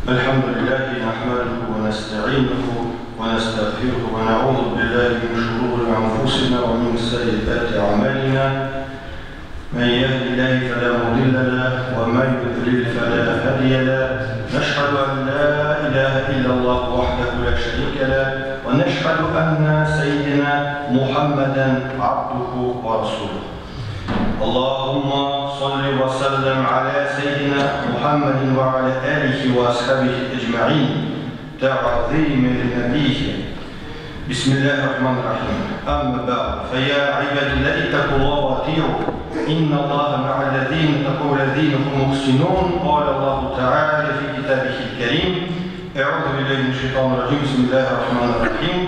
الحمد لله نحمده ونستعينه ونستغفره ونعوذ بالله من شرور أنفسنا ومن سيئات أعمالنا. من يهد الله فلا مضل له ومن يضلل فلا هادي له. نشهد أن لا إله إلا الله وحده لا شريك له، ونشهد أن سيدنا محمدا عبده ورسوله. اللهم صل وسلم على سيدنا محمد وعلى آله وأصحابه أجمعين تعظيم لنبيه. بسم الله الرحمن الرحيم. أما بعد، فيا عباد الله اتقوا الله وأطيعوا، إن الله مع الذين اتقوا الذين هم محسنون. قال الله تعالى في كتابه الكريم: أعوذ بالله من الشيطان الرجيم، بسم الله الرحمن الرحيم.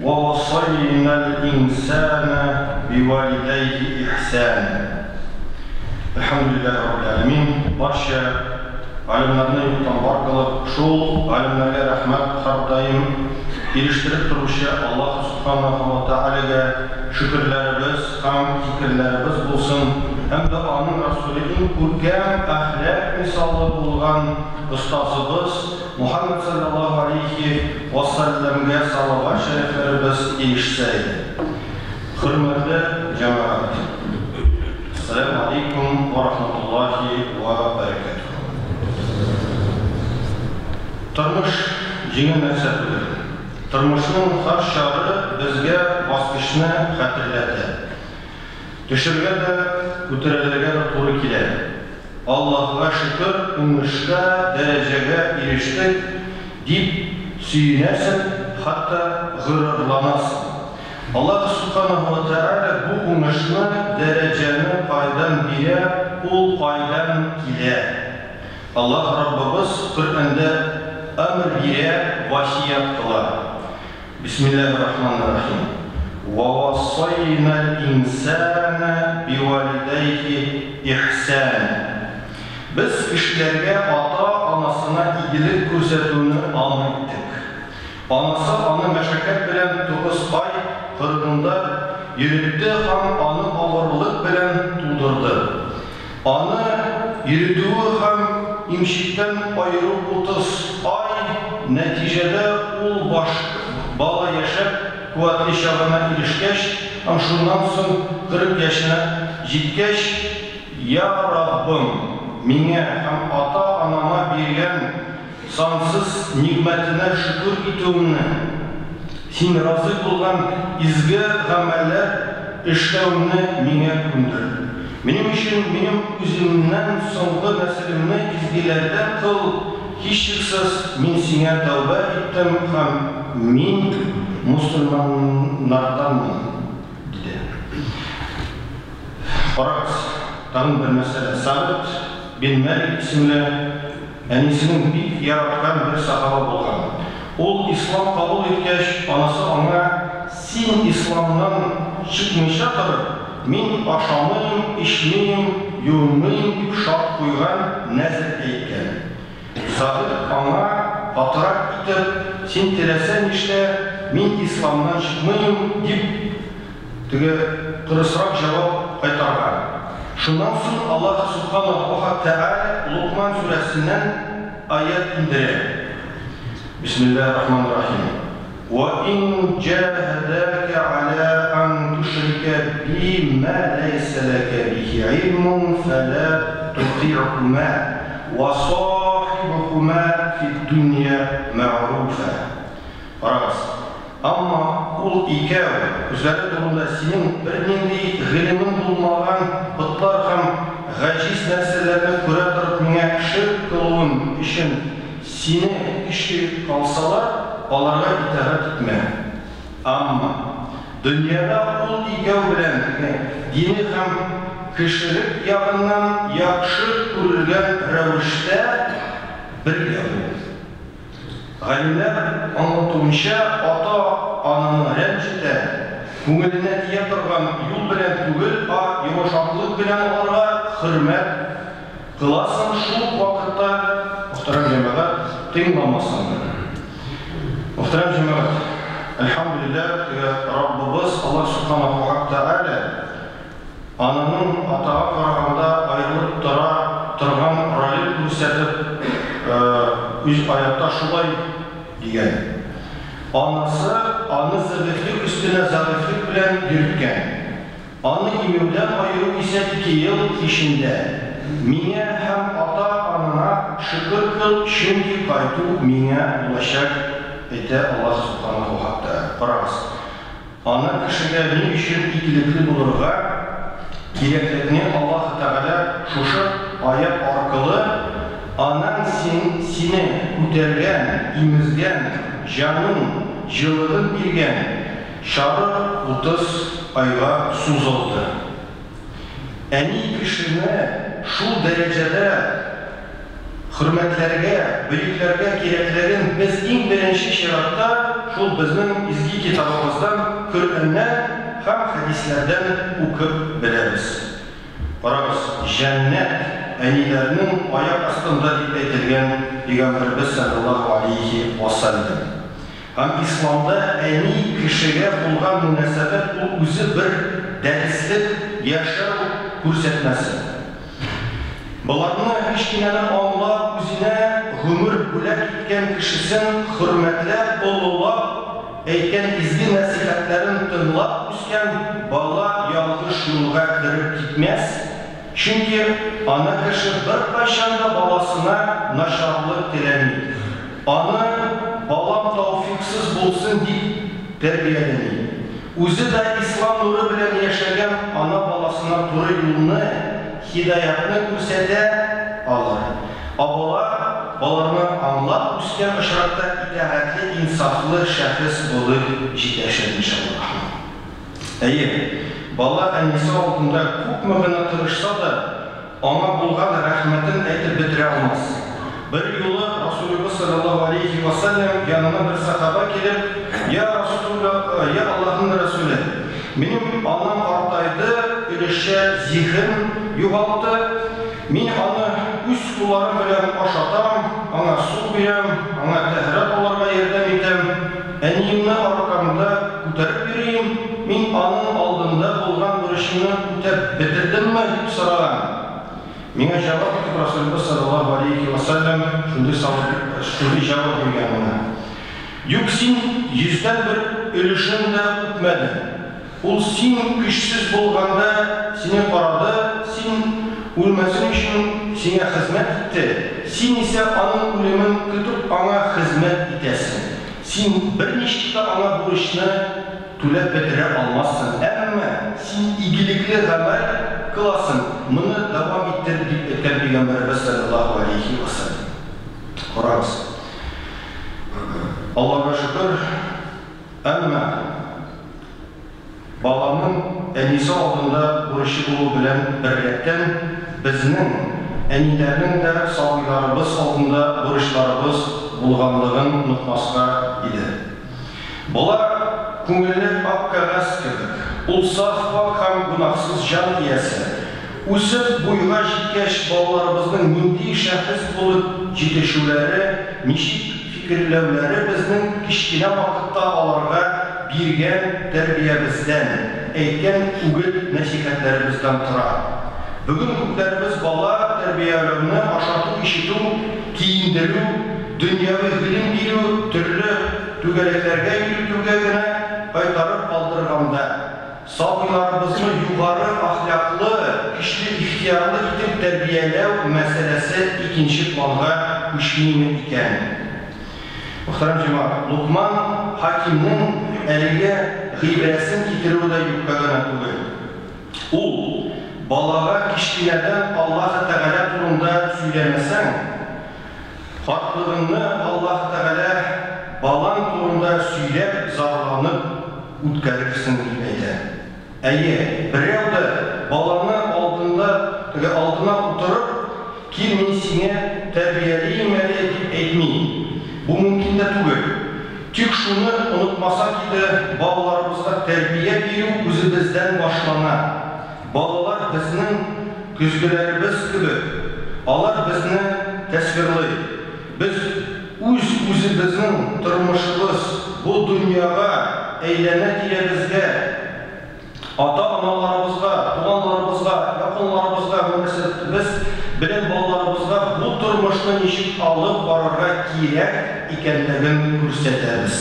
ووصينا الإنسان بوالديه إحسانا. الحمد لله رب العالمين. Барча галимнәрне юктан бар кылып, шул галимнәргә рәхмәт һәрдаим ирештереп торучы Аллаһ Субханаһу ва Тәгаләгә шөкерләребез һәм зикерләребез булсын, һәм дә аның Расуле иң күркәм әхлак мисалы булган остазыбыз Мухаммад саллаллаһу алейхи ва саллямгә салават шәрифләребез ирешсә иде. Хөрмәтле җәмәгать, Ассаламу алейкум ва рахматуллахи ва баракатуһ. Тормыш җиңел нәрсә түгел. Тормышның һәр чары безгә баскычны хәтерләтә. Төшергә дә, күтәрелергә дә туры килә. Аллаһка шөкер, уңышка, дәрәҗәгә ирештек дип сөенәсең, хәтта горурланасың. Аллаһ Субханаһу ва Тәгалә бу уңышны, дәрәҗәне кайдан бирә, ул кайдан килә? Аллаһ Раббыбыз Коръәндә әмер бирә, васият кыла. Бисмиллаһир-рахманир-рахим. وَوَصَّيْنَا الْإِنسَانَ بِوَالِدَيْهِ إِحْسَانًا. Без кешеләргә ата-анасына игелек күрсәтүне амр иттек. Анасы аны мәшәкать белән 9 ай кырыгында йөртте һәм аны авырлык белән тудырды. Аны йөртүе һәм имчектән аеру 30 ай, нәтиҗәдә ул баш бала яшәп куәтле чагына ирешкәч һәм шуннан соң 40 яшенә җиткәч, я Раббым, миңа һәм ата-анама биргән сансыз нигъмәтенә шөкер итүемне, син разый булган изге гамәлләр эшләвемне миңа күндер. Минем өчен минем үземнән соңгы нәселемне изгеләрдән кыл. Һичшиксез мин сиңа тәүбә иттем һәм мин мусульманнарданмын, диде. Карагыз, тагын бер мәсьәлә. Сәгъд бин Мәлик исемле әнисенең бик яраткан бер сахаба булган. Ул ислам кабул иткәч, анасы аңа: "Син исламнан чыкмыйча торып, мин ашамыйм, эчмим, юынмыйм" дип шарт куйган, нәзер әйткән. Сәгъд аңа катырак итеп: "Син теләсә нишлә, мин исламнан чыкмыйм" дип теге кырысрак җавап кайтарган. Шуннан соң Аллаһ Субханаһу ва Тәгалә Лукман сүрәсеннән аят индерә. Бисмиллаһир-рахманир-рахим. وَإِنْ جَاهَدَاكَ عَلَى أَنْ تُشْرِكَ بِي مَا لَيْسَ لَكَ بِهِ عِلْمٌ فَلَا تُطِعْهُمَا وَصَاحِبْهُمَا فِي الدُّنْيَا مَعْرُوفًا. Карагыз, әмма ул икәү үзләре турында синең бернинди гыйлемең булмаган потлар һәм гаҗиз нәрсәләрне күрә торып миңа ширк кылуым өчен сине көчкә калсалар, аларга итагать итмә. Әмма дөньяда ул икәү белән дине һәм кешелек ягыннан яхшы күрелгән рәвештә бергә бул. Галимнәр аңлатуынча, ата-ананы рәнҗетә, күңеленә тия торган юл белән түгел, а йомшаклык белән аларга хөрмәт кыласың, шул вакытта, мөхтәрәм җәмәгать, тыңламасаң да. Мөхтәрәм җәмәгать, әлхәмдүлилләһ, теге Раббыбыз Аллаһ Субханаһу ва Тәгалә ананың атага караганда аерылып тора торган ролен күрсәтеп, Үз аятта шулай дигән. Анасы аны зәгыйфьлек өстенә зәгыйфьлек белән йөрткән. Аны имеүдән аеру исә 2 ел эчендә. Миңа һәм ата-анаңа шөкер кыл, чөнки кайту миңа булачак, әйтә Аллаһ Субханаһу ва Тәгалә. Карагыз, ана кешегә ни өчен игелекле булырга кирәклекне Аллаһ Тәгалә шушы аят аркылы анаң сине күтәргән, имезгән, җанын, җылыгын биргән чары 30 айга сузылды. Әни кешене шул дәрәҗәдә хөрмәтләргә, бөекләргә кирәклеген без иң беренче чиратта шул безнең изге китабыбыздан, Коръәннән һәм хәдисләрдән укып беләбез. Карагыз, җәннәт әниләрнең аяк астында дип әйтелгән Пәйгамбәребез саллаллаһу алейхи ва саллям. Һәм исламда әни кешегә булган мөнәсәбәт ул үзе бер дәреслек яшәү күрсәтмәсе. Боларны кечкенәдән аңлап, үзенә гомер бүләк иткән кешесен хөрмәтләп, олылап, әйткән изге нәсихәтләрен тыңлап үскән бала ялгыш юлга кереп китмәс, чөнки ана кеше беркайчан да баласына начарлык теләми. Аны балам тауфиксыз булсын дип тәрбияләми. Үзе дә ислам нуры белән яшәгән ана баласына туры юлны, һидаятны күрсәтә алыр. Ә бала баларны аңлап үскән очракта итагатьле, инсафлы шәхес булып җитәшер, иншаллаһ. Әйе, бала әнисе алдында күпме генә тырышса да, аңа булган рәхмәтен әйтеп бетерә алмас. Бер юлы Расулыбыз саллаллаһу алейхи ва саллям янына бер сахаба килеп, "Я Расулуллаһ, я Аллаһның Расуле, минем анам картайды, өлешчә зиһен югалтты. Мин аны үз кулларым белән ашатам, аңа су бирәм, аңа тәһарәт алырга ярдәм итәм. Әниемне аркамда күтәреп йөрим, мин аның алдында булган бурычымны үтәп бетердемме?" дип сораган. Миңа җавап итеп Расулыбыз саллаллаһу алейхи ва саллям шундый җавап биргән моңа. Юк, син 1% өлешен дә үтмәдең. Ул син көчсез булганда сине карады, син үлмәсен өчен сиңа хезмәт итте. Син исә аның үлемен көтеп аңа хезмәт итәсең. Син берничек тә аңа бурычны түләп бетерә алмассың. Әмма син игелекле гамәл кыласың, моны дәвам иттер, дип әйткән Пәйгамбәребез саллаллаһу алейхи ва саллям. Карагыз. Аллаһка шөкер, әмма баланың әнисе алдында бурычы булу белән беррәттән безнең әниләрнең дә сабыйларыбыз алдында бурычларыбыз булганлыгын онытмаска иде. Бала күңелле ак кәгазь кебек, ул саф, пак һәм гөнаһсыз җан иясе. Үсеп буйга җиткәч балаларыбызның нинди шәхес булып җитешүләре, ничек фикерләүләре безнең кечкенә вакытта аларга биргән тәрбиябездән, әйткән үгет нәсихәтләребездән тора. Бүген күпләребез бала тәрбияләүне ашату, ишетү, киендерү, дөньяви гыйлем бирү, төрле түгәрәкләргә йөртүгә генә кайтарып калдырганда, сабыйларыбызны югары әхлаклы, көчле ихтыярлы итеп тәрбияләү мәсьәләсе икенче планга күчмиме икән? Мөхтәрәм җәмәгать, Лукман Хакимнең әлеге гыйбрәсен китерүе дә юкка гына түгел. Ул балага кечкенәдән Аллаһ Тәгалә турында сөйләмәсәң, картлыгыңны Аллаһ Тәгалә балаң турында сөйләп, зарланып үткәрерсең дип әйтә. Әйе, берәү дә баланы алдында, теге алдына утырып, кил мин сине тәрбиялим әле дип әйтми. Бу мөмкин дә түгел. Тик шуны онытмасак иде, балаларыбызга тәрбия бирү үзебездән башлана. Балалар безнең көзгеләребез кебек. Алар безне тасвирлый. Без үз үзебезнең тормышыбыз бу дөньяга, әйләнә тирәбезгә, Ата-аналарыбызга, туганларыбызга, якынларыбызга мөнәсәбәтебез белән балаларыбызга бу тормышны ничек алып барырга кирәк икәнлеген күрсәтәбез.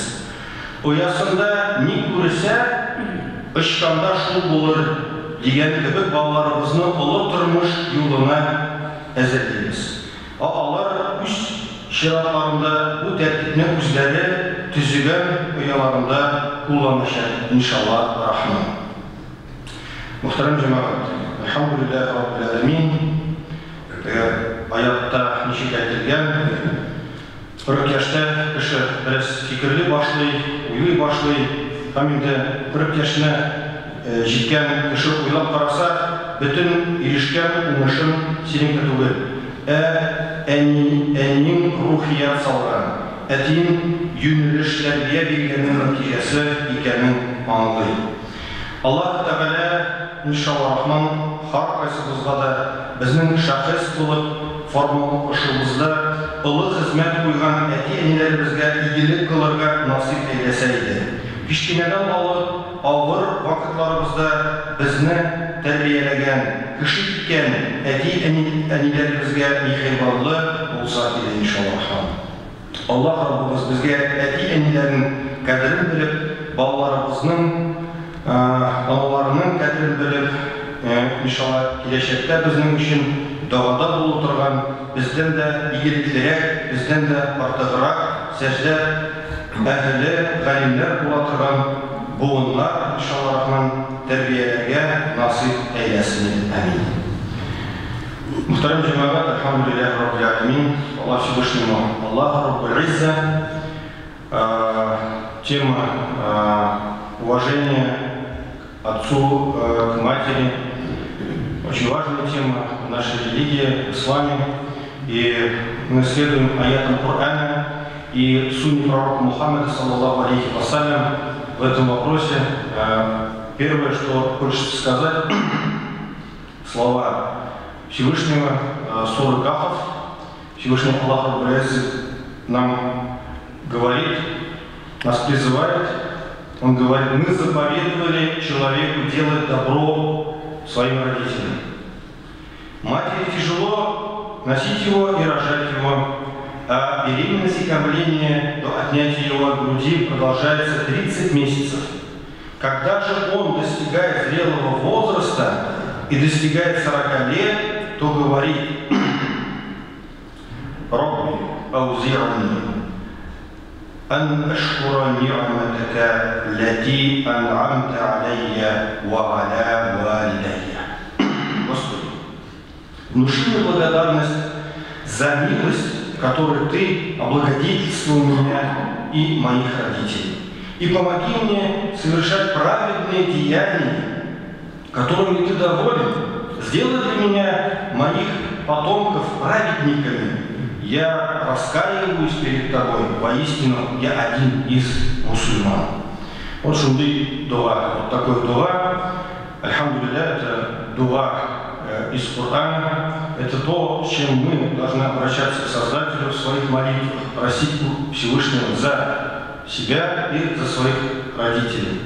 Оясында ни күрсә, очканда шул булыр дигән кебек балаларыбызны олы тормыш юлына әзерлибез. Ә алар үз чиратларында бу тәртипне үзләре төзегән ояларында кулланачак, иншалла рахман. Мөхтәрәм җәмәгать, әлхәмдүлилләһи раббил әләмин, теге аятта ничек әйтелгән, 40 яшьтә кеше бераз фикерли башлый, уйлый башлый һәм инде 40 яшенә җиткән кеше уйлап караса, бөтен ирешкән уңышын синеке түгел, ә әни, әниең рухият салган, әтиең юнәлеш, тәрбия биргәннең нәтиҗәсе икәнен аңлый. Аллаһ Тәгалә, иншалла рахман, һәркайсыбызга да безнең шәхес булып формалашуыбызда олы хезмәт куйган әти-әниләребезгә игелек кылырга насыйп әйләсә иде. Кечкенәдән алып авыр вакытларыбызда безне тәрбияләгән, кеше иткән әти-әниләребезгә миһербанлы булса иде, иншалла рахман. Аллаһ Раббыбыз безгә әти-әниләрнең кадерен белеп, балаларыбызның, аналарының кадерен белеп, иншалла, киләчәктә безнең өчен догада була торган, бездән дә игелеклерәк, бездән дә артыграк сәҗдә әһеле, галимнәр була торган буыннар, иншалла рахман, тәрбияләргә насыйп әйләсен. Амин. Мөхтәрәм җәмәгать, әлхәмдүлилләһи раббил әләмин, Аллаһ Всевышнему, Аллаху Раббул Изза, тема уважения к отцу, к матери, очень важная тема в нашей религии, в исламе. И мы следуем аятам Корана и сунне пророка Мухаммеда, саллаллаху алейхи вассалям, в этом вопросе. Первое, что хочется сказать, слова Всевышнего, суры Кахф. Всевышний Аллах Раббул нам говорит, нас призывает. Он говорит: мы заповедовали человеку делать добро своим родителям. Матери тяжело носить его и рожать его, а беременность и кормление до отнятия его от груди продолжается 30 месяцев. Когда же он достигает зрелого возраста и достигает 40 лет, то говорит: «Рабби аузи'ни ан ашкура ни'матака лати ан'амта алайя ва аля валидайя». Господи, внуши мне благодарность за милость, которой Ты облагодетельствовал меня и моих родителей, и помоги мне совершать праведные деяния, которыми Ты доволен. Сделай для меня моих потомков праведниками. Я раскаиваюсь перед Тобой, воистину я один из мусульман. Вот шундый дуа, вот такой дуа. Альхамдулилля, это дуа из Корана. Это то, с чем мы должны обращаться к Создателю в своих молитвах, просить у Всевышнего за себя и за своих родителей.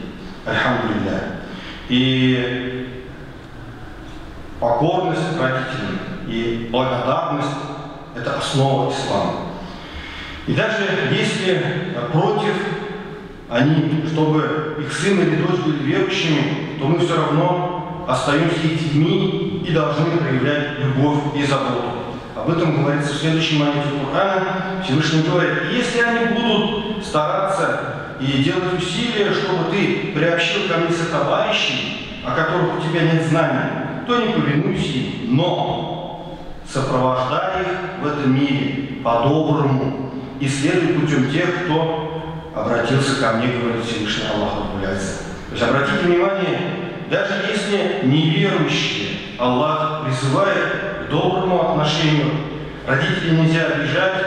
Альхамдулилля. И покорность родителям и благодарность – это основа ислама. И даже если против они, чтобы их сын или дочь были верующими, то мы все равно остаемся их детьми и должны проявлять любовь и заботу. Об этом говорится в следующем аяте Корана. Всевышний говорит: если они будут стараться и делать усилия, чтобы ты приобщил ко мне сотоварищей, о которых у тебя нет знаний, то не повинуйся им, но сопровождай их в этом мире по-доброму и следуй путем тех, кто обратился ко мне, говорит Всевышний Аллах Раббул Изза. То есть обратите внимание, даже если неверующие, Аллах призывает к доброму отношению, родителей нельзя обижать,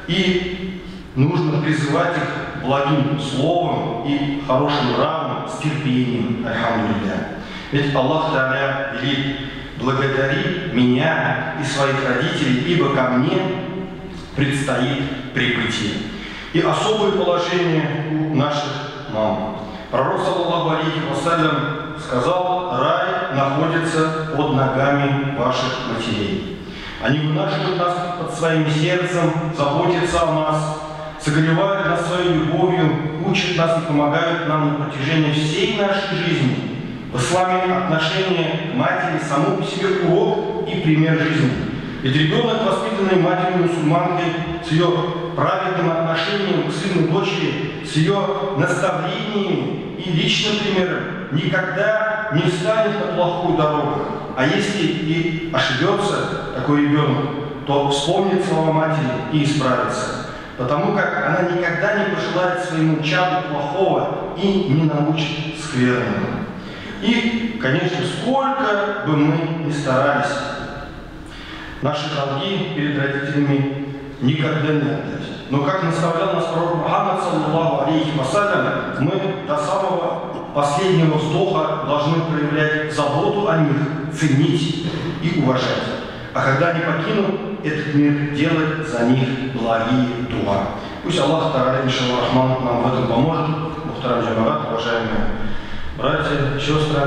и нужно призывать их благим словом и хорошим нравом, с терпением, альхамдулилля. Ведь Аллах Тааля велит: благодари меня и своих родителей, ибо ко мне предстоит прибытие. И особое положение у наших мам. Пророк, саллаллаху алейхи вассалям, сказал: рай находится под ногами ваших матерей. Они вынашивают нас под своим сердцем, заботятся о нас, согревают нас своей любовью, учат нас и помогают нам на протяжении всей нашей жизни. В исламе отношение к матери само по себе урок и пример жизни. Ведь ребенок, воспитанный матерью-мусульманкой, с ее праведным отношением к сыну и дочери, с ее наставлениями и личным примером, никогда не встанет на плохую дорогу. А если и ошибется такой ребенок, то вспомнит слова матери и исправится. Потому как она никогда не пожелает своему чаду плохого и не научит скверному. И, конечно, сколько бы мы ни старались, наши долги перед родителями никогда не отдать. Но как наставлял нас пророк Мухаммад, саллаллаху алейхи вассалям, мы до самого последнего вздоха должны проявлять заботу о них, ценить и уважать. А когда они покинут этот мир, делать за них благие дуа. Пусть Аллах Тааля, иншаллах рахман, нам в этом поможет. Мухтарам джамагат, уважаемые братья, сестры,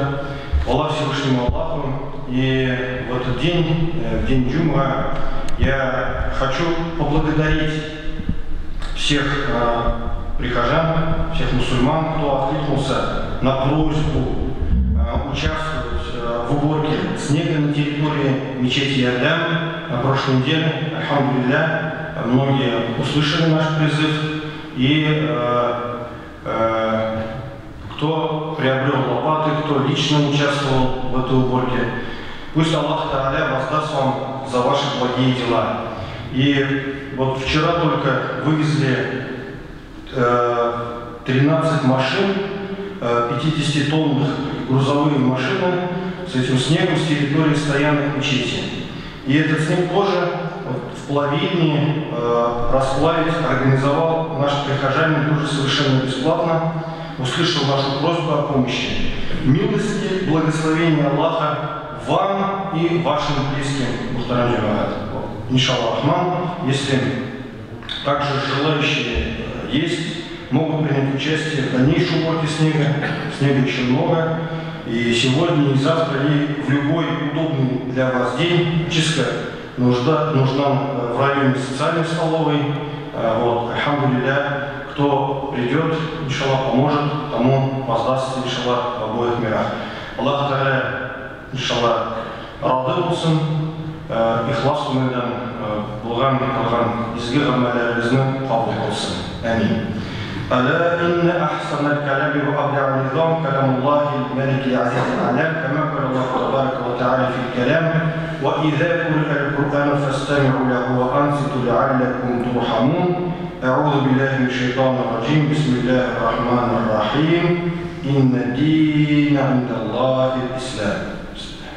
Аллах Всевышнему Аллаху. И в этот день, в день Джум'a, я хочу поблагодарить всех прихожан, всех мусульман, кто откликнулся на просьбу участвовать в уборке снега на территории мечети Ярдам на прошлой неделе. Альхамдулилля, многие услышали наш призыв, и кто приобрел лопаты, кто лично участвовал в этой уборке. Пусть Аллах Тааля воздаст вам за ваши благие дела. И вот вчера только вывезли 13 машин, 50-тонных грузовые машины с этим снегом с территории стоянок мечети. И этот снег тоже вот, в плавильне расплавить организовал наш прихожанин тоже совершенно бесплатно, услышал нашу просьбу о помощи. Милости, благословения Аллаха вам и вашим близким. Мухтарам джамаат. Иншаллах рахман, если также желающие есть, могут принять участие в дальнейшей уборке снега. Снега еще много. И сегодня, и завтра, и в любой удобный для вас день. Чистка нужна в районе социальной столовой. Вот, альхамдулилля, кто придет, иншаллах, поможет, тому воздастся, иншаллах, в обоих мирах. Аллах Тааля, иншаллах, рады булсын, ихлас күңелдән булган, кылган изге гамәлләребезне кабул кылсын. Амин. ألا إن أحسن الكلام وأبدع النظام كلام الله الملك العزيز العلام، كما قال الله تبارك وتعالى في الكلام: وإذا قرئ القرآن فاستمعوا له وأنصتوا لعلكم ترحمون. أعوذ بالله من الشيطان الرجيم، بسم الله الرحمن الرحيم، إن الدين عند الله الإسلام. بسم الله.